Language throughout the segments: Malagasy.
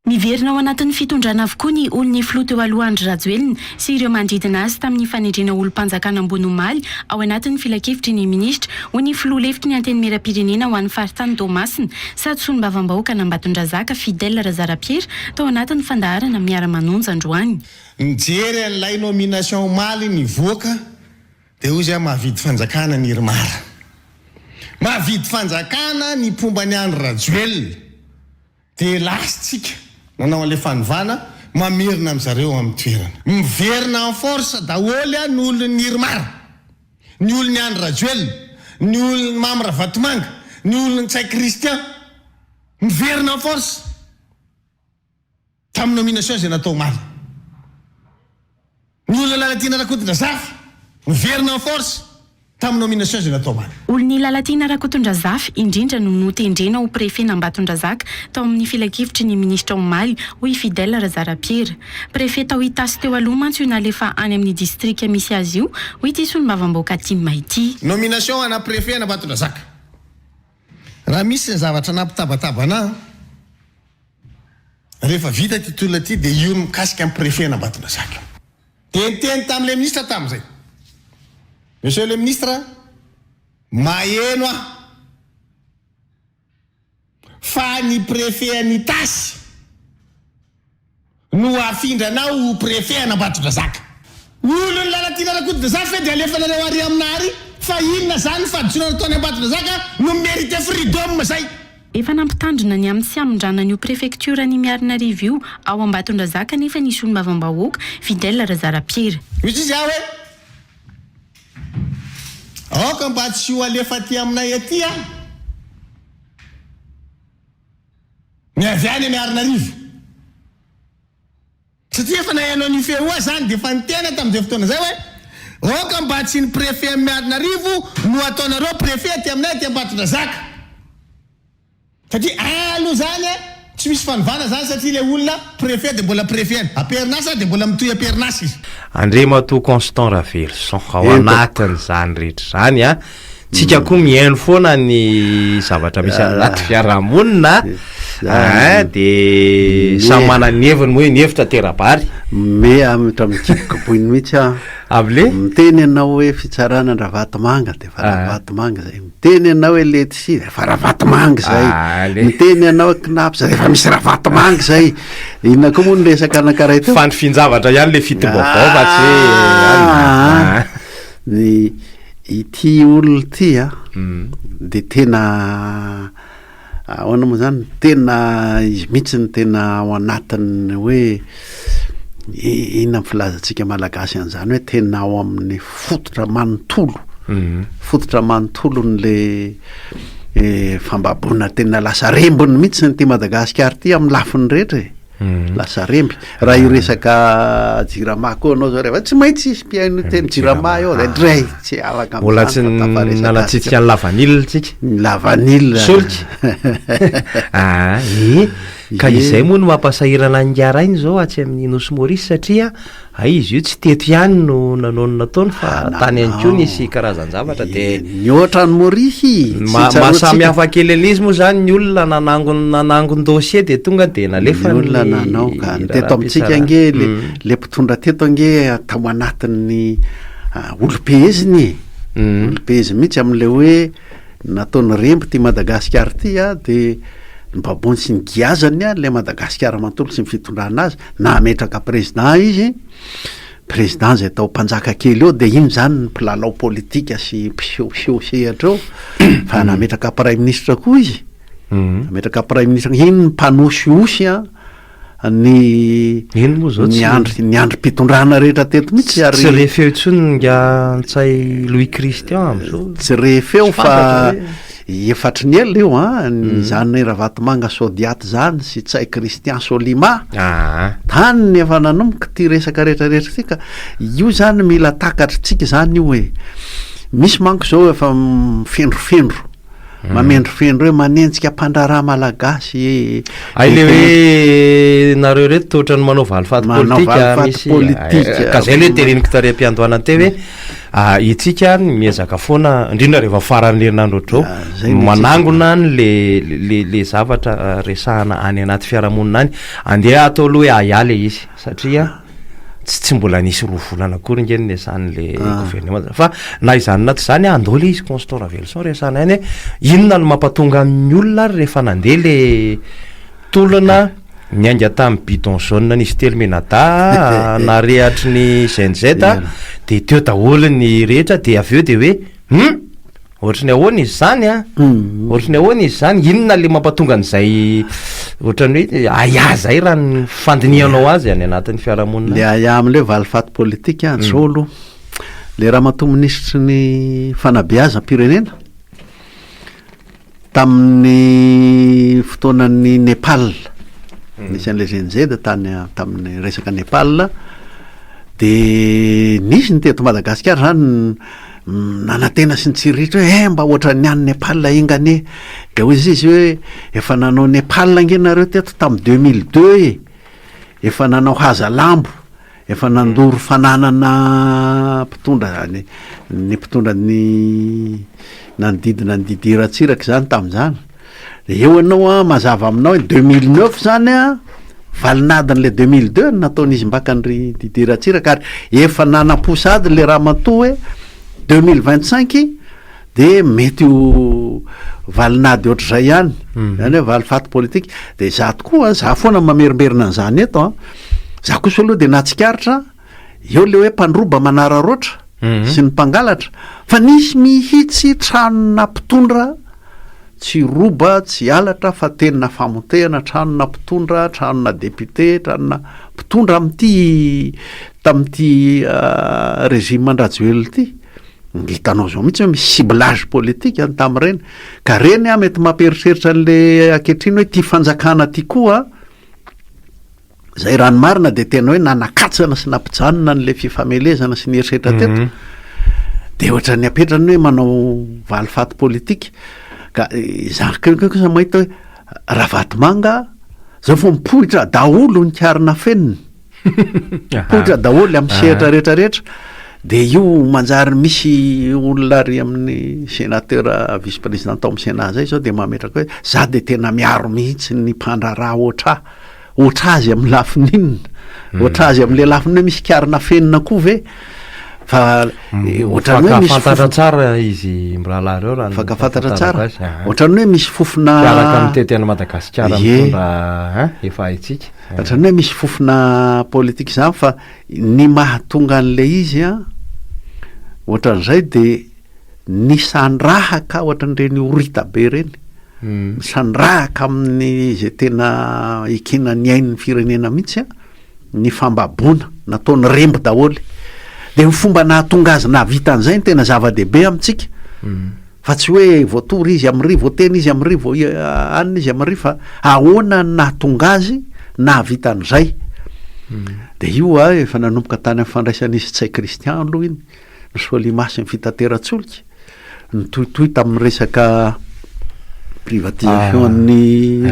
Miverina ao anatin'ny fitondrana avokoa ny olon'ny filoha teo aloha Andry Rajoelina sy ireo manodidina azy tamin'ny fanendrena olom-panjakana ambony omaly ao anatin'ny filankevitry ny minisitra, hoy ny filoha lefitry ny Antenimierampirenena ho an'ny faritany Toamasina sady solombavambahoakan'Ambatondrazaka, Fidèle Razarapiera, tao anatin'ny fandaharana Miara-manonja androany. Nijery an'ilay nomination omaly nivoaka dia hoy izy aho mahavidy fanjakana ny IRMAR. Mahavidy fanjakana ny mpomba an'i Andry Rajoelina. Dia lasa tsika nanao an'ilay fanovana mamerina an zareo amin'ny toerana. Miverina en force daholo an ny olon'ny IRMAR, ny olon'i Andry Rajoelina, ny olon'i Mamy Ravatomanga, ny olon'i Ntsay Christian. Miverina en force tamin'ny nomination izay natao omaly. Ny olona Lalatiana Rakotondrazafy miverina en force tamin'ny nomination izay natao omaly. Olon'i Lalatiana Rakotondrazafy indrindra no notendrena ho prefet-n'Ambatondrazaka tao amin'ny filankevitry ny minisitra omaly, hoy i Fidèle Razarapiera. Prefet tao Itasy teo aloha mantsy io nalefa any amin'ny distrika misy azy io, hoy ity solombavambahoaka tim ity. Nomination ana prefet an'Ambatondrazaka. Raha misy ny zavatra nampitabataba anah. Rehefa vita ity tolona ity dia io ny mikasika ny préfet an'Ambatondrazaka io. Dia niteny tamin'ilay ministra tamin'izay, Monsieur le ministre, maheno aho fa ny préfet an'Itasy no afindranao ho préfet an'Ambatondrazaka. Olon'i Lalatiana Rakotondrazafy ve dia alefanareo ary amina ary fa inona zany fahadisoana nataony Ambatondrazaka no mi-merite freedom zay. Efa nampitandrina ny amin'ny tsy hamindrana an'io prefektioran'i Miarinarivo io ao Ambatondrazaka anefa ny solombavambahoaka, Fidèle Razarapiera. Hoy izy aho hoe, Aoka mba tsy ho alefa aty aminay aty an! Ny avy any Miarinarivo. Satria efa naheno an'io feo io aho izany dia efa niteny aho tamin'izay fotoana izay hoe aoka mba tsy ny préfet an'i Miarinarivo no ataonareo préfet aty aminay aty Ambatondrazaka. Satria aloha izany an, tsy misy fanovana izany satria ilay olona préfet dia mbola préfet any. Am-perinasa dia mbola mitohy am-perinasa izy. Andriamatoa Constant Raveloson, ao anatin'izany rehetra izany an, Tsika koa mihaino foana ny zavatra misy any anaty fiarahamonina a, de samy manana ny heviny moa hoe ny hevitra tera-bary. Me amitra mikibokiboiny mihitsy aho. Amle? Miteny ianao hoe fitsarana an-dRavatomanga de efa Ravatomanga zay. Miteny ianao hoe letisia de efa Ravatomanga zay. Ale. Miteny ianao hoe cnaps de efa misy Ravatomanga zay. Inona koa moa ny resaka anankiray teo? Fanifin-javatra ihany le fitim-baovao fa tsy hoe Ah, Ny Ity olona ity a, dia tena ahoana moa zany, tena izy mihitsy no tena ao anatin'ny hoe inona ny filazantsika malagasy an'izany hoe tena ao amin'ny fototra manontolo, fototra manontolon'le fambaboana tena lasa rembiny mihitsy ity Madagasikara ity amin'ny lafiny rehetra e. Lasa remby. Raha hiresaka jirama koa anao zao rehefa tsy maintsy hisy mpihaino hiteny jirama eo de ndray tsy afaka Mbola tsy amin'izany fa tafaresaka nanatsitsika ny lavanila tsika. Ny lavanila. Solika. Ah, ee. Ka izay moa no mampasahirana an'i Rainy izao atsy amin'ny Nosy Maurice satria Hay izy io tsy teto ihany no nanao ny nataony fa tany ihany koa nisy karazan-javatra dia. Nihoatra an'i Maurice Ny maha maha samy hafa kely an'izy moa izany ny olona nanangon nanangon-dossier dia tonga dia nalefa ny olona nanao ka. Ny teto amintsika ange le le mpitondra teto ange tao anatin'ny olom-peheziny e. Olom-peheziny mihitsy amin'ilay hoe nataony remby ity Madagasikara ity a dia ny baboany sy ny giazany a ilay Madagasikara manontolo sy ny fitondrana azy. Nametraka président izy, président zay atao mpanjaka kely eo de iny zany ny mpilalao politika sy mpisehoseho sehatra eo, fa nametraka praiminisitra koa izy, nametraka praiminisitra, iny ny mpanosihosy an, ny Iny moa zao ny tsy andry ny andrim-pitondrana rehetra teto mihitsy ary tsy re feo intsony nga Ntsay Louis Christian am'zao. Tsy re feo Tsy fa fantatra hoe. Efa hatry ny ela io an, izany Ravatomanga Sodiat izany sy Ntsay Christian Solima, tany ny efa nanomboka ity resaka rehetra rehetra ity ka io izany mila takatritsika izany io e, misy manko izao efa mifendrofendro, mamendrofendro hoe manenjika mpandraharaha malagasy e, Hay le hoe. nareo reto toa ohatran'ny manao valifaty Manao politika valifaty misy politika. ka zay le teneniko tary am-piandohana teo hoe ah, itsika miezaka foana indrindra rehefa faran'ny herinandro ohatr'izao Ah, zay ny manangona ny le le le zavatra ah, resahana any anaty fiarahamonina any andeha atao aloha hoe ahiahy le izy satria tsy tsy mbola nisy roa volana akory nge ny niasan'le gouvernement fa na izany na tsy izany andao le izy Constant Raveloson resahana ihany hoe inona no mampatonga ny olona ary rehefa nandeha le tolona niainga tamin'ny bidon jaune nisy telo menadahy narehatry ny Gen Z de teo daholo ny rehetra de avy eo de hoe hum ohatry ny ahoana izy zany a ohatry ny ahoana izy zany inona le mampatonga an'izay ohatran'ny hoe ahiahy zay raha ny fandinihanao azy any anatin'ny fiarahamonina Le ahiahy amin'le valifaty politika zao aloha le ramatoa minisitry ny fanabeazam-pirenena tamin'ny fotoanan'ny Nepal nisy an'le Gen Z tany tamin'ny resaka Nepal de nisy ny teto Madagasikara zany nanantena sy nitsiriritra hoe eh mba ohatran'ny any Nepal enga anie de hoy izy hoe efa nanao Nepal ange nareo teto tamin'ny 2002 e efa nanao haza lambo efa nandoro fananana mpitondra ny ny mpitondra ny nanodidina ny Didier Ratsiraka zany tamin'izany de eo ianao a mazava aminao hoe 2009 zany a valinadin'le 2002 no nataon'izy mbakandry Didier Ratsiraka ary efa nanam-po sady le ramatoa hoe 2025 de mety ho valinady ohatr'izay ihany zany hoe valifaty politika de za tokoa za foana mamerimberina an'izany eto a za kosa aloha de nahatsikaritra eo le hoe mpandroba manararaotra sy ny mpangalatra fa nisy mihitsy tranona mpitondra tsy roba tsy halatra fa tena famotehana tranona mpitondra tranona député tranona mpitondra amin'ity tamin'ity régime an-dRajoelina ity hitanao zao mihitsy hoe misy ciblage politique ny tamin'ireny ka reny a mety mampieritreritra an'le ankehitriny hoe ty fanjakana ty koa zay raha ny marina de tena hoe nanakatsana sy nampijanona an'le fifamelezana sy ny herisetra teto de ohatran'ny apetrany hoe manao valifaty politika ka za kosa mahita hoe Ravatomanga zao vao mipoitra daholo ny karina fenina mipoitra daholo amin'ny sehatra rehetrarehetra de io manjary misy olona ary amin'ny sénateur vice président tao amin'ny sénat zay zao de mametraka hoe za de tena miaro mihitsy ny mpandraharaha oatra oatra azy amin'ny lafiny inona oatra azy amin'le lafiny hoe misy karina fenina koa ve fa ohatran'ny hoe misy fantatra tsara izy mirahalahy reo raha ny Fankafantatra tsara fahafantarako azy, ah. ohatran'ny hoe misy fofona Mpiaraka mitety an'i Madagasikara Ie. mitondra hein, efa haintsika ohatran'ny hoe misy fofona politika zany fa ny mahatonga an'le izy a ohatran'izay de nisandrahaka ohatran'ireny orita be reny misandrahaka amin'ny zay tena ekena ny ain'ny firenena mihitsy a ny fambaboana nataony remby daholo de ny fomba nahatonga azy nahavita an'izay ny tena zava-dehibe amintsika fa tsy hoe voatory izy am'ry voateny izy am'ry vo anina izy am'ry fa ahoana ny nahatonga azy nahavita an'izay de io a efa nanomboka tany amin'ny fandraisan'izy Ntsay Christian aloha iny ny Solima sy ny fitateran-tsolika nitohitohy tamin'ny resaka privatisation ny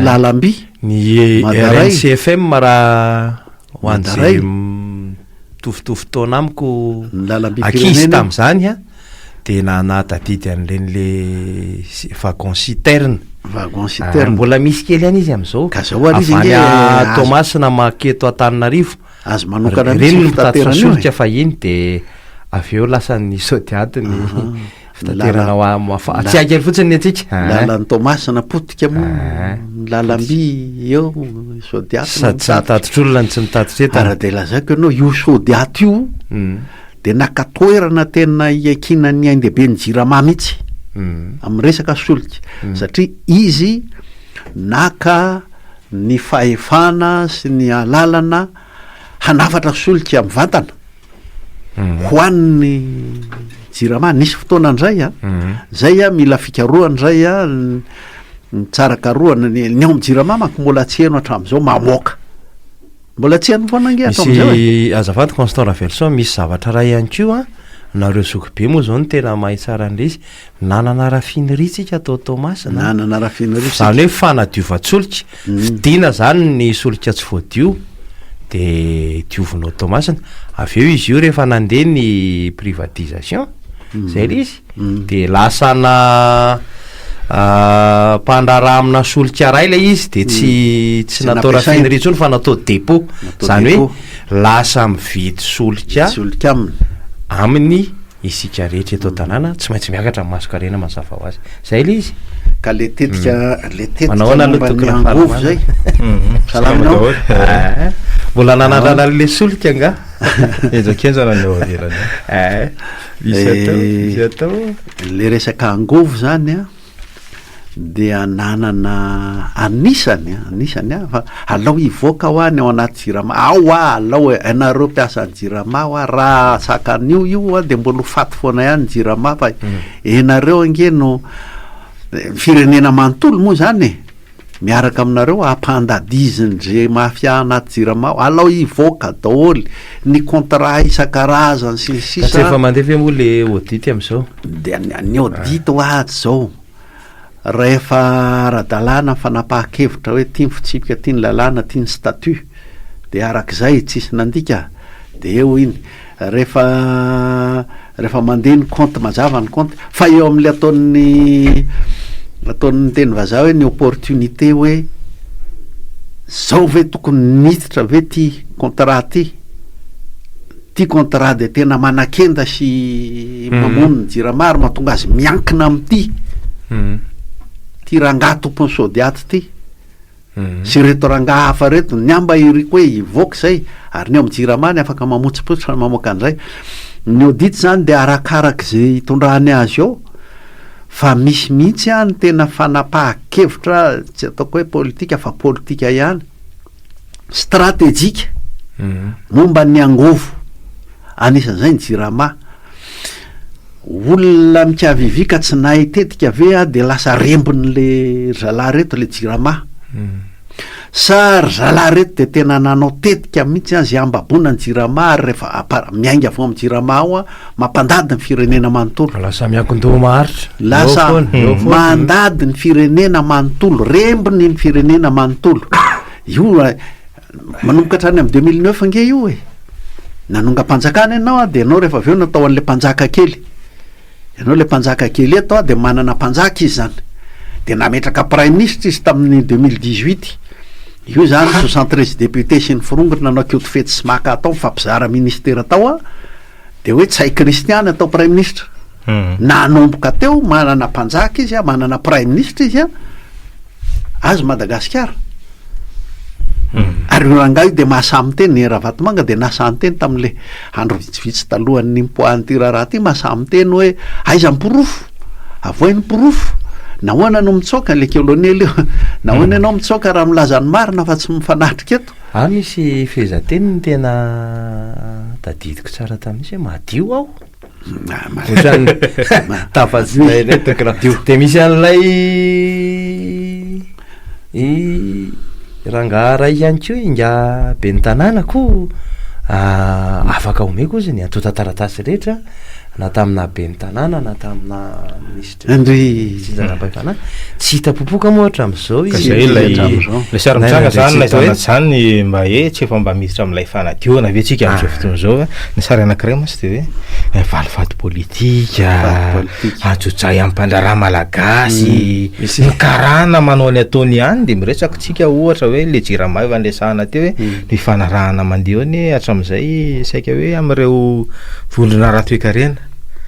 lalamby ny Madaray. RNCFM raha ho an'izay Madaray. mitovitovy taona amiko Ny lalamby ankizy firenena. tamin'izany a de na nahatadidy an'ireny le wagon citerne wagon citerne mbola misy kely ihany izy am'izao Ka zao ary izy Avy any ange a azo- Toamasina maketo Antananarivo azo manokana reny mihitsy no io mitatitra fitaterana io e. solika fahiny de avy eo lasan'ny Sodiat ny fitaterana ho a- mafa- tsy hay kely fotsiny ny antsika Lalan'ny Toamasina potika moa Ah. ny lalamby eo Sodiat sady tsy mitatitra olona no tsy mitatitra entana ary de lazaiko ianao io Sodiat io de naka toerana tena iankinan'ny ain-dehibe ny Jirama mihitsy amin'ny resaka solika satria izy naka ny fahefana sy ny alalana hanafatra solika mivantana ho an'ny Jirama nisy fotoana indray a zay a mila fikarohana indray a ny tsara karohana ny ny ao amin'ny Jirama manko mbola tsy heno hatramin'izao mamoaka mbola tsy heno foana ange hatramin'izao e misy azafady Constant Ravelison misy zavatra ray ihany koa a Nareo zokibe moa zao no tena mahay tsara an'ilay izy. Nanana raffinerie tsika tao Toamasina. Nanana raffinerie tsika. Izany hoe fanadiovan-tsolika. Vidiana izany ny solika tsy voadio de diovina ao Toamasina. Avy eo izy io rehefa nandeha ny privatisation, zay ilay izy, de lasana mpandraharaha amina solika iray ilay izy de tsy tsy natao raffinerie intsony fa natao dépôt. Izany hoe lasa mividy solika Solika aminy. aminy Isika rehetra eto an-tanàna tsy maintsy miakatra ny masonkarena mazava ho azy. Zay ilay izy. Ka le tetika le tetika Manao ahoana aloha momba ny Toky angovo Rafalimanana? zay? Salama ianao? Eh, mbola nanandrana an'ilay solika angaha? Henjakenjana ny ao ivelany ao. Eh, misy atao, misy atao. Le resaka angovo zany an, dia nanana anisany an, anisany an, fa alao hivoaka hoa ny ao anaty jirama, ao hoa alao e, ianareo mpiasan'ny jirama hoa raha sakan'io io hoa dia mbola ho faty foana ihany ny jirama fa ianareo ange no firenena manontolo moa zany e, miaraka aminareo hampandadizin-dry mafia anaty jirama ao, alao hivoaka daholo ny contrat isan-karazany sy ny Ka tsy sisa. efa mandeha ve moa le audit amin'izao? Dia ny audit hoa tsy zao, rehefa ara-dalàna ny fanapahan-kevitra hoe ty ny fitsipika, ty ny lalàna, ty ny statut, dia arak'izay tsisy nandika dia eo iny. Rehefa rehefa mandeha ny compte mazava ny compte, fa eo amin'ilay ataon'ny ataon'ny teny vazaha hoe ny opportunité hoe zao ve tokony niditra ve ty contrat ty, ty contrat de tena manakenda sy mamono ny jirama ary mahatonga azy miankina amin'ity, ty rangahy tompon'ny Sodiat ty. Sy ireto rangahy hafa ireto, ny ahy mba iriko hoe hivoaka izay, ary ny ao amin'ny jirama ny afaka mamotsipotsitra ny mamoaka an'izay. Ny audit izany dia arakaraka izay hitondrany azy eo, fa misy mihitsy an ny tena fanapahan-kevitra tsy ataoko hoe politika fa politika ihany, stratejika momba ny angovo, anisan'izay ny jirama. Olona mikavivy ka tsy nahay tetika ve aho de lasa rembiny le ry zalahy reto le jirama? Sa ry zalahy reto de tena nanao tetika mihitsy an ze hambaboana ny jirama ary rehefa apar- miainga avy ao amin'ny jirama ao an mampandady ny firenena manontolo. Lasa miankin-doha maharitra. Eo Lasa foana, eo foana. mandady ny firenena manontolo, rembiny ny firenena manontolo. Io Manomboka hatrany amin'ny 2009 ange io e! Nanongam-panjakana ianao an, dia ianao rehefa avy eo natao an'ilay mpanjaka kely. Ianao ilay mpanjaka kely eto an, dia manana mpanjaka izy izany. Dia nametraka praiminisitra izy tamin'ny 2018. Io izany 73 députés sy ny forongony nanao kioto fetsy sy maka atao mifampizara ministera tao an, dia hoe Ntsay Christian atao praiminisitra. Nanomboka teo manana mpanjaka izy an, manana praiminisitra izy an, Azy Madagasikara. Ary io rangahy io dia mahasahy miteny, ny Ravatomanga dia nahasahy niteny tamin'ilay andro vitsivitsy talohan'ny nipoahan'ity raharaha ity, mahasahy miteny hoe aiza ny porofo? Avoahy ny porofo. Nahoana no mitsoaka ilay kolonely io? Nahoana ianao mitsoaka raha milaza ny marina fa tsy mifanatrika eto? Ah misy fehezanteny tena tadidiko tsara tamin'izy hoe madio aho. Ohatran'ny tafatsinay indray Toky Ra. Dia misy an'ilay i rangahy iray ihany koa ingahy ben'ny tanàna koa afaka omeko izy ny antontan-taratasy rehetra na taminà ben'ny tanàna na taminà minisitry ny fitsinjaram-pahefana. Tsy hita popoka moa hatramin'izao Ka izy. zay ilay Hatramin'izao. ilay sary mitranga zany Naina ilay Andriantsitoe. zany mba hoe tsy efa mba miditra amin'ilay fanadiovana ve tsika amin'izao fotoana izao fa ny sary anankiray mantsy de hoe valifaty politika, Valifaty politika. antsojay amin'ny mpandraharaha malagasy, ny karana manao ny ataony ihany de miresaka tsika ohatra hoe le jirama efa niresahana teo hoe ny fifanarahana mandeha eo anie hatramin'izay saika hoe amin'ireo vondrona ara-toekarena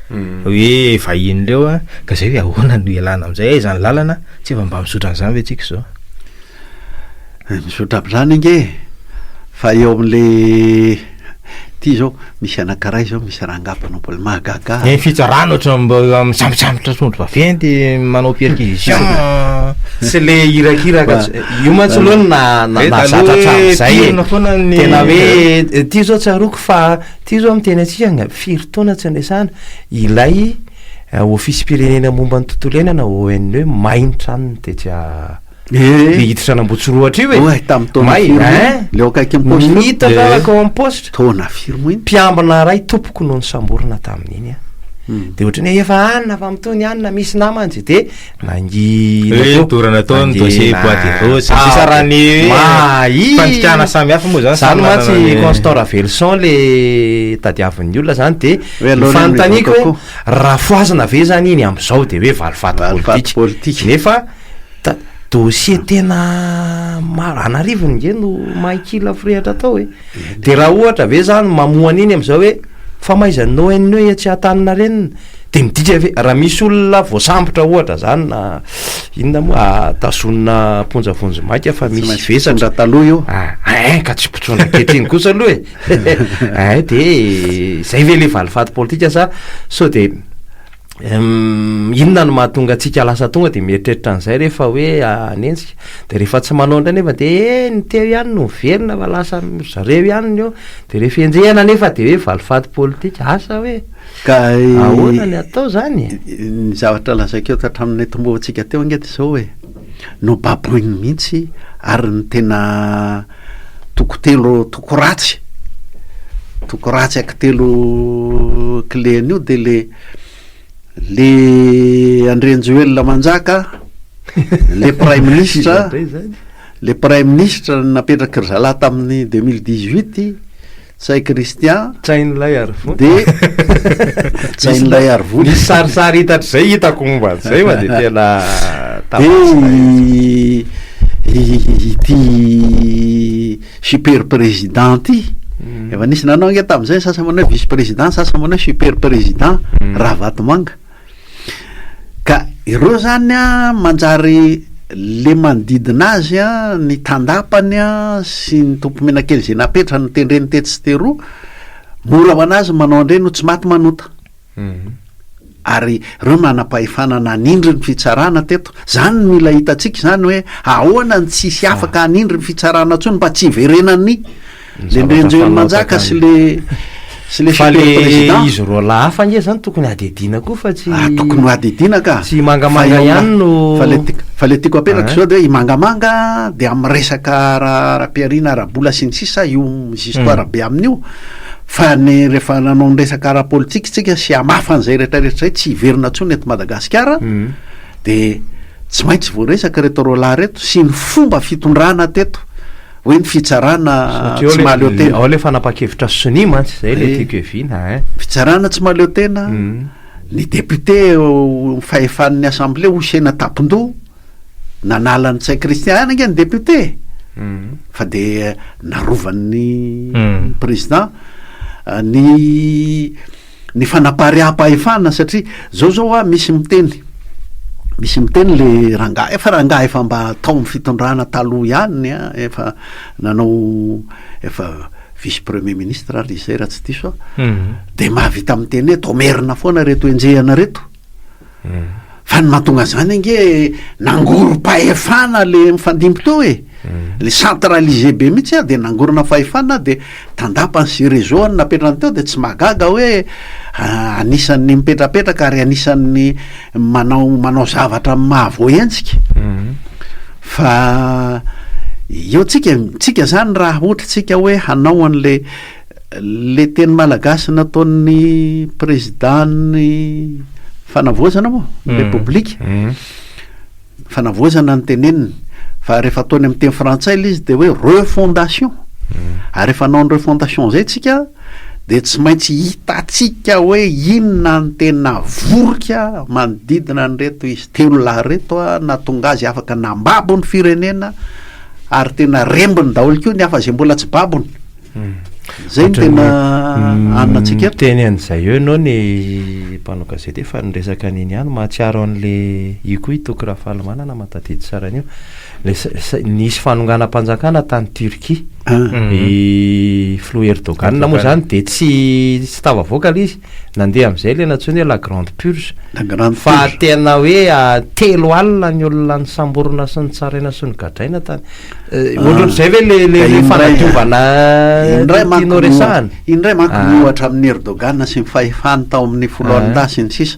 hoe vahiny ireo an, ka zay hoe ahoana no ialana amin'izay, aiza ny lalana, tsy efa mba mizotra an'izany ve tsika izao? Mizotra amin'izany ange e! Fa eo amin'le ty zao misy anankiray zao misy rangahy mpanao poli- mahagaga ahy. Ny fitsarana ohatran'ny mba misambosambotra trondro vaventy manao perquisition. Tsy le irakiraka tsy- io mantsy aloha no na- na- Eh, nahazatra taloha hoe hatramin'izay e. pirina foana ny- Tena hoe ty zao tsaroako fa ty zao miteny antsika nga firy taona tsy niresahana ilay ofisim-pirenena momba ny tontolo iainana ONE may ny tranony tetsy a. Le hiditra an'Ambohitsirohatra io e. Oay, tamin'ny taona May, firy moa hein? iny? Le ao akaikin'ny paositra io? Nitatra Eh. araka ao amin'ny paositra. Taona firy moa iny? Mpiambina iray tompoko no nosamborina tamin'iny an. De ohatran'ny hoe efa anona fa mitony anona misy namany izy de nangina Hoe teo. dorana tao ny Nangina. dossier bois de rose sy ny sisa raha ny hoe Mahi. fandikana samihafa moa zany Zany samy mantsy manana ny- Constant Raveloson le tadiavin'ny olona zany de Hoe aleo ny fanontaniako mivoaka hoe koa. raha fohazina ve zany iny am'izao de hoe valifaty Valifaty politika. politika. Nefa ta- dossier tena maro an'arivony nge no maikila firehatra tao e. De raha ohatra ve zany mamoha an'iny am'izao hoe famaizan'ny ONE etsy Antaninarenina de midika ve raha misy olona voasambotra ohatra zany na inona moa tazonina am-ponja vonjimaika fa Tsy misy maintsy vesatra. mpitondra taloha io. Ah, ein ka tsy mpitondra ankehitriny kosa aloha e. Ein de zay ve le valifaty politika sa sao de Inona no mahatonga antsika lasa tonga dia mieritreritra an'izay rehefa hoe hanenjika, dia rehefa tsy manao indray nefa dia eh ny teo ihany no miverina fa lasa ry zareo ihany ny eo, dia rehefa enjehina nefa dia hoe valifaty politika, asa hoe Ka ahoana ny atao izany e? Ny zavatra lazaiko eto hatramin'ny nitomboantsika teo ange dia izao e, nobaboiny mihitsy ary ny tena toko telo, toko ratsy, toko ratsy akitelo clé an'io dia le Le Andrianjoelina Manjaka, le praiminisitra, le praiminisitra napetraky ry zalahy tamin'ny 2018, Ntsay Christian, Tsain'ilay Arivony. de Tsain'ilay Arivony. Nisy sarisary hita hatrizay hitako momba an'izay fa de tena De ity Super président ty, efa nisy nanao ange tamin'izay ny sasany manao hoe vice président, ny sasany manao hoe super président Ravatomanga. Ka ireo zany an manjary le manodidina azy an, ny tandapany an sy ny tompomenakely izay napetrany notendreny tetsy sy teroa, mora ho an'azy ny manao an'ireny ho tsy maty manota. Ary ireo manam-pahefana nanindry ny fitsarana teto. Zany no mila hitantsika izany hoe ahoana no tsy hisy afaka hanindry ny fitsarana intsony mba tsy hiverenan'ny le Ndrenjoely Manjaka sy le sy le Fa super le président. izy roalahy hafa ange zany tokony hadihadiana koa fa tsy Ah, tokony ho hadihadiana ka. Tsy mangamanga Fa eo ihany no Fa le tiako fa le tiako apetraka Hein? izao dia hoe i mangamanga dia amin'ny resaka ara- ara-pihariana ara-bola sy ny sisa io misy histoire be amin'io. Fa ny rehefa nanao ny resaka ara-politika tsika sy hamafa an'izay rehetra rehetra izay tsy hiverina intsony eto Madagasikara dia tsy maintsy voaresaka ireto roalahy ireto sy ny fomba fitondrana teto hoe ny fitsarana Satria ao tsy le mahaleo tena. ao le fanapahan-kevitra sonia mantsy zay le Eh. tiako hiaviana ein. Fitsarana tsy mahaleo tena, ny député fahefan'ny assemblée hosena tampon-doha. Nanala an'i Ntsay Christian ihany ange ny député e! Fa dia narovan'ny président ny ny fanapariaham-pahefana satria zao zao hoa misy miteny, misy miteny le rangahy, efa rangahy efa mba tao amin'ny fitondrana taloha ihany an, efa nanao efa vice premier ministre ary izy zay raha tsy diso aho, de mahavita miteny hoe toa merina foana reto enjehina reto. Fa ny mahatonga an'izany ange nangorom-pahefana le mifandimby teo e! Le centralisé be mihitsy a, de nangorona fahefana de tandapany sy réseau-ny napetrany teo de tsy mahagaga hoe anisan'ny mipetrapetraka ary anisan'ny manao manao zavatra mahavoahenjika. Fa eo tsika, tsika zany raha ohatra tsika hoe hanao an'le Le teny malagasy nataon'ny président-n'ny fanavaozana moa, ny repoblika, fanavaozana no teneniny, fa rehefa ataony amin'ny teny frantsay le izy de hoe refondation, ary rehefa hanao ny refondation zay tsika de tsy maintsy hitantsika hoe inona ny tena vorika manodidina an'ireto izy telo lahy reto a, nahatonga azy afaka nambabo ny firenena ary tena rembiny daholo koa ny hafa zay mbola tsy babony. Zay no tena anona antsika eto. Miteny an'izay eo ianao ny mpanao gazety efa niresaka an'iny ihany, mahatsiaro an'le io koa i Toky Rafalimanana mahatadidy tsara an'io, le nisy fanonganam-panjakana tany Turquie, i filoha Erdogan moa zany de tsy tsy tafavoaka le izy, nandeha am'izay le nantsoiny hoe la grande purge, La grande fa purge. tena hoe telo alina ny olona nisamborina sy nitsaraina sy nogadraina tany. Ohatrohatr'izay ve le le le fanadiovana tianao resahana? Indray manko miohatra amin'i Erdogan sy ny fahefany tao amin'ny foloalindahy sy ny sisa.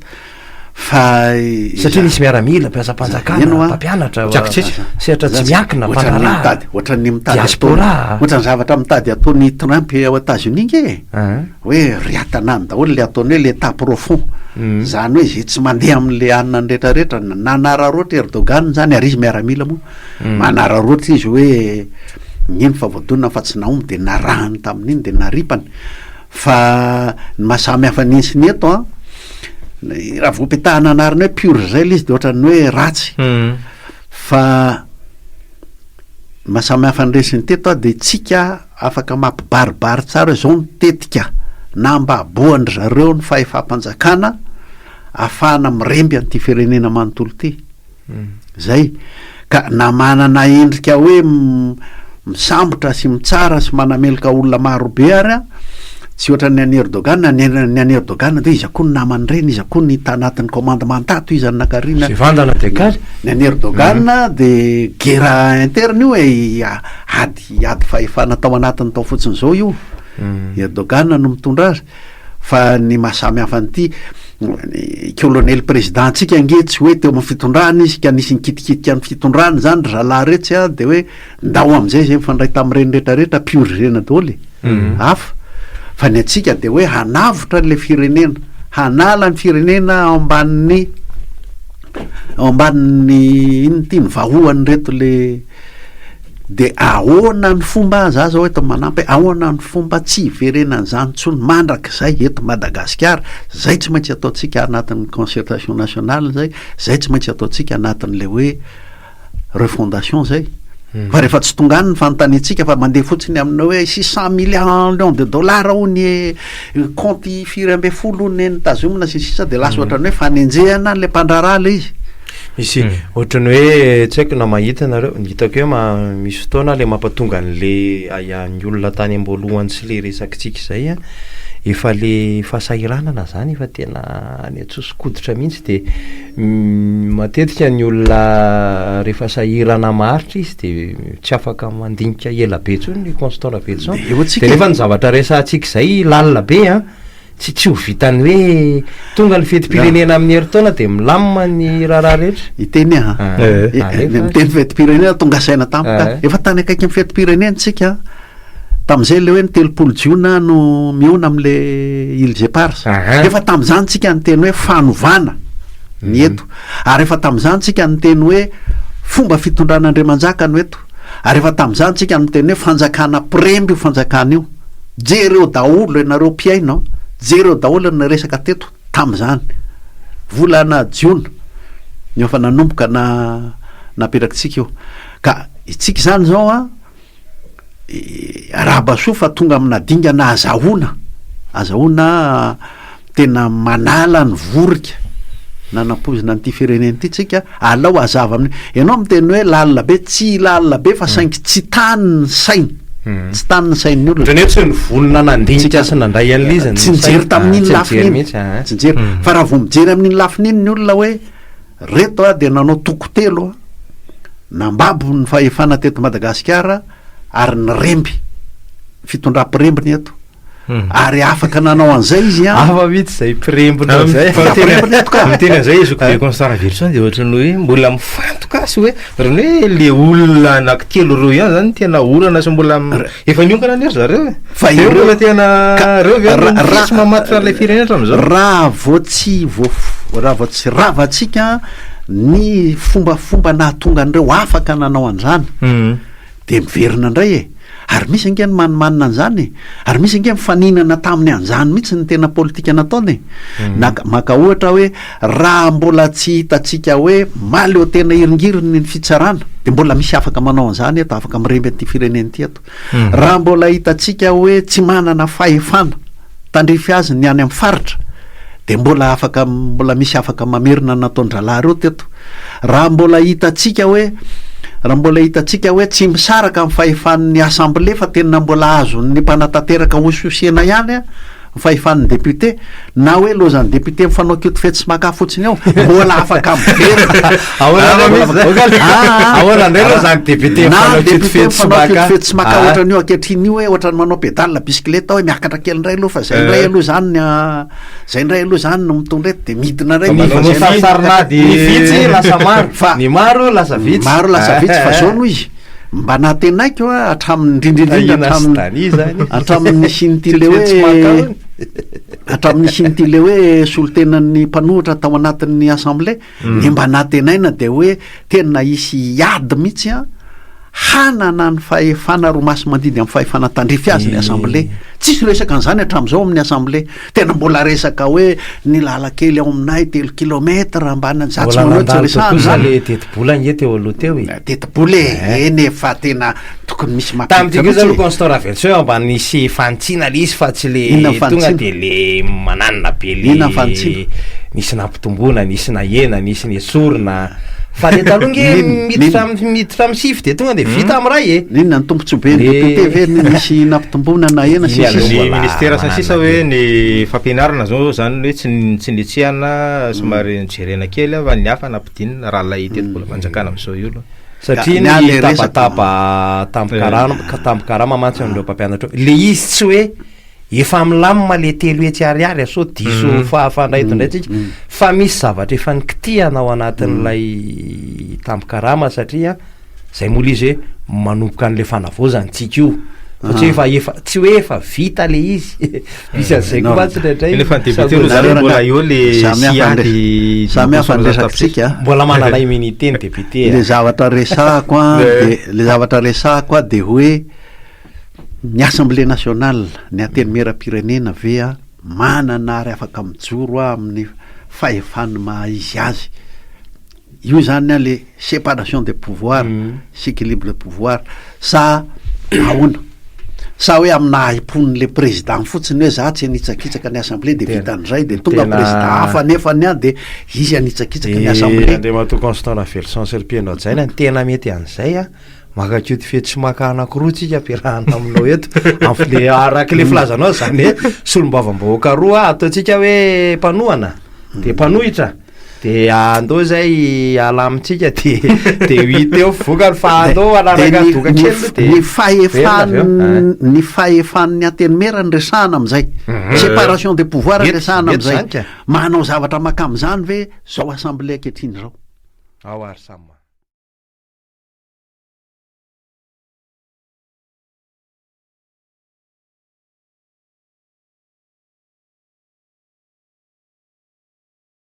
Fa Satria nisy miaramila, mpiasam-panjakana, Eny hoa. mpampianatra, Tsakotsika. sehatra tsy miankina, Ohatran'ny mpandraharaha. mitady, ohatran'ny mitady Diaspora. ataony, ohatran'ny zavatra mitady ataon'i Trump ao Etats-Unis nge e. An. Hoe riatana any daholo le ataony hoe l'état profond. Zany hoe zay tsy mandeha amin'le anona ny retraretra, nanararaotra Erdogan zany ary izy miaramila moa. Manararaotra izy hoe nino fa voadonina fa tsy nahomby de narahany tamin'iny de naripany. Fa ny maha samy hafa an'iny sy ny eto an, raha vao petahana anarana hoe pur zay le izy de ohatran'ny hoe ratsy. Fa ny maha samy hafa an'ireny sy ny teto an de tsika afaka mampibaribary tsara hoe zao ny tetika nambaboan-dry zareo ny fahefam-panjakana ahafahana miremby an'ity firenena manontolo ity. Zay. Ka na manana endrika hoe misambotra sy mitsara sy manameloka olona maro be ary an, tsy ohatran'ny an'i Erdogan, ny ny an'i Erdogan dia iza koa ny naman'ireny, iza koa ny tanatin'ny commandement tato, iza no nakarina. Zay vandana dia kary. Ny an'i Erdogan dia guerre interne io e, ady ady fahefana tao anatiny tao fotsiny izao io. Erdogan no mitondra azy. Fa ny maha samy hafa an'ity, ny colonel président ntsika ange tsy hoe teo amin'ny fitondrana izy ka nisy nikitikitika ny fitondrana izany ry zalahy retsy a, de hoe ndao amin'izay izay mifandray tamin'ireny retraretra purgena daholo e, hafa. Fa ny antsika de hoe hanavotra an'ilay firenena, hanala ny firenena ao ambanin'ny ao ambanin'ny inona ity, ny vahoan'ireto le. De ahoana ny fomba, za zao eto manampy hoe ahoana ny fomba tsy hiverenan'izany intsony mandrakizay eto Madagasikara, zay tsy maintsy ataontsika anatin'ny concertation nationale zay, zay tsy maintsy ataontsika anatin'le hoe refondation zay. Fa rehefa tsy tonga any ny fanontaniantsika fa mandeha fotsiny amin'ny hoe 600 millions de dollars hono e, compte firy ambin'ny folo hono ny tazomina sy ny sisa de lasa ohatran'ny hoe fanenjehana an'le mpandraharaha le izy. Misy ohatran'ny hoe tsy haiko na mahita nareo, ny hitako hoe misy fotoana le mampatonga an'le ahiahin'ny olona tany am-boalohany sy le resakitsika izay an, efa le fahasahiranana zany efa tena any an-tsoso-koditra mihitsy de matetika ny olona rehefa sahirana maharitra izy de tsy afaka mandinika ela be intsony ny Constant Raveloson, de nefa ny zavatra resahantsika izay lalina be an. Tsy tsy ho vitan'ny hoe tonga ny fetim-pirenena amin'ny herintaona dia milamina ny raharaha rehetra. Hiteny aho Ah, an. Eh. Alefa. Miteny fetim-pirenena tonga saina tampoka. Eh. Efa tany akaikin'ny fetim-pirenena tsika tamin'izay le hoe ny 30 jiona no mihaona amin'le Îles Éparses. Aha. Efa tamin'izany tsika niteny hoe fanovana ny eto. Ary efa tamin'izany tsika niteny hoe fomba fitondrana Andriamanjaka no eto. Ary efa tamin'izany tsika niteny hoe fanjakana mpiremby io fanjakana io. Jereo daholo ianareo mpihaino, jereo daholo ny resaka teto tamin'izany. Volana jiona no efa nanomboka na napetrakitsika io. Ka itsika izany izao an, arahaba soa fa tonga amina dingana azahoana, azahoana Tena manala ny vorika nanampoizina an'ity firenena ity tsika, alao hazava amin'ny, ianao miteny hoe lalina be, tsy lalina be fa saingy tsy tany ny saina, tsy tany ny sain'ny olona. Ohatran'ny hoe tsy nivonona nandinika sy nandray an'ilay izy ny Tsy nijery saina. tamin'iny Tsy lafiny nijery iny, mihitsy, ah. tsy nijery. Fa raha vao mijery amin'iny lafiny iny ny olona hoe reto aho dia nanao toko telo aho, nambabo ny fahefana teto Madagasikara ary niremby, fitondram-pirembiny eto. Ary afaka nanao an'izay izy an. Hafa mihitsy izay mpirembona izay. Mpirembona eto ka. Miteny an'izay i Zokibe Constant Raveloson dia ohatran'ny hoe mbola mifantoka sy hoe ohatran'ny hoe le olona anankitelo ireo ihany zany tena olana sy mbola efa nionkana anie ry zareo e. Fa Ireo ireo mbola tena ka ireo ve no ra- tsy mamatotra an'ilay firenena hatramin'izao? Raha vao tsy voaf- raha vao tsy ravantsika ny fombafomba nahatonga an'ireo afaka nanao an'izany. Dia miverina indray e! Ary misy ange ny manimanina an'izany e! Ary misy ange mifaninana taminy an'izany mihitsy ny tena politika nataony e! Na maka ohatra hoe raha mbola tsy hitantsika hoe mahaleo tena hiringiriny ny fitsarana dia mbola misy afaka manao an'izany eto, afaka miremby an'ity firenena ity eto. Raha mbola hitantsika hoe tsy manana fahefana tandrify azy ny any amin'ny faritra dia mbola afaka mbola misy afaka mamerina ny nataon-drahalahy ireo teto. Raha mbola hitantsika hoe raha mbola hitantsika hoe tsy misaraka amin'ny fahefan'ny assemblée fa tena mbola azon'ny mpanatanteraka hosihosena ihany an, Ny fahefan'ny député, na hoe lozan'ny député mifanao kioto fetsy sy maka fotsiny eo, mbola afaka miverina. Ahoana indray Ahoana indray lozan'ny député mifanao kioto fetsy sy maka? Kioto fetsy sy maka ah. ohatran'io ankehitriny io hoe ohatran'ny manao pédale bicyclette hoe miakatra kely indray aloha fa zay indray eh. aloha zany ah, zay indray aloha zany no mitondra eto de midina indray ny sarinady ny vitsy lasa maro fa ny maro lasa vitsy maro lasa vitsy fa zao no izy Mba nantenaiko a hatramin'ny indrindra indrindra hatramin'ny hatramin'ny nisian'ity le hoe hatramin'ny nisian'ity le hoe solontenan'ny mpanohitra tao anatin'ny assemblée mm. ny mba nantenaina de hoe tena hisy hiady mihitsy a hanana ny fahefana romaso-mandidy amin'ny fahefana tandrify azy ny assemblée tsisy resaka an'izany hatramin'izao amin'ny assemblée Tena mbola resaka hoe ny lalan-kely ao aminay telo kilomètre ambany za tsy manao tsy resahana kosa le tetibola nge teo aloha teo e. Tetibola e, eny e fa tena tokony misy mampiditra Tamin'ity kosa aloha Constant Ravelison eo mba nisy fanitsiana le izy fa tsy le tonga de le mananina be le Inona ny fanitsiana? Nisy nampitomboina, nisy nahena, nisy nesorina. Fa le taloha nge miditra miditra amin'ny sivy de tonga de vita amin'ny ray e. N'inona ny tombontsoa be ny député ve ny nisy nampitomboina na hena sy ny sisa. Ny ministera sy ny sisa hoe ny fampianarana zao zany hoe tsy tsy netsehana somary nojerena kely fa ny hafa nampidinina raha ilay tetibolam-panjakana amin'izao io aloha. Satria ny tabataba tambin-karama tambin-karama mantsy an'ireo mpampianatra ireo. Le izy tsy hoe Efa milamina le 300 ariary a, sao diso mm. fahafandray eto indray tsika mm. fa misy zavatra efa nikitihana ao anatin'ilay mm. tambin-karama satria zay moa le izy hoe manomboka an'le fanavaozana tsika io fa tsy hoe efa efa tsy hoe efa vita le izy misy an'izay koa mantsy indraindray Nefa ny député aloha zany mbola eo le Samy hafa ny siady samy hafa ny resakitsika. mbola manana immunité ny député Le zavatra resahako an de le zavatra resahako an de hoe Ny Assemblée nationale, ny Antenimierampirenena ve manana ary afaka mijoro amin'ny fahefany maha izy azy? Io zany le séparation des pouvoirs sy équilibre de pouvoir sa ahoana? Sa hoe amin'ny naha impon'le président fotsiny hoe za tsy hanitsakitsaka ny assemblée de vitan'izay de tonga président hafa nefany an de izy hanitsakitsaka ny assemblée. Andriamatoa Constant Raveloson sy ry Mpihaino Hajaina, ny tena mety an'izay an, Maka kioty fetsy sy maka anankiroa tsika ampiarahana aminao eto am'le araka le filazanao zany hoe solombavambahoaka roa ataontsika hoe mpanohana de mpanohitra de andao zay alamintsika de de ho hita eo vokany fa andao hanaraka doka kely aloha de ny fahefan ny fahefan'ny antenimiera no resahana am'zay séparation des pouvoirs Mety, resahana mety am'zay zany ka. Manao zavatra mankam'zany ve zao assemblée ankehitriny zao? Ao ary samy manana.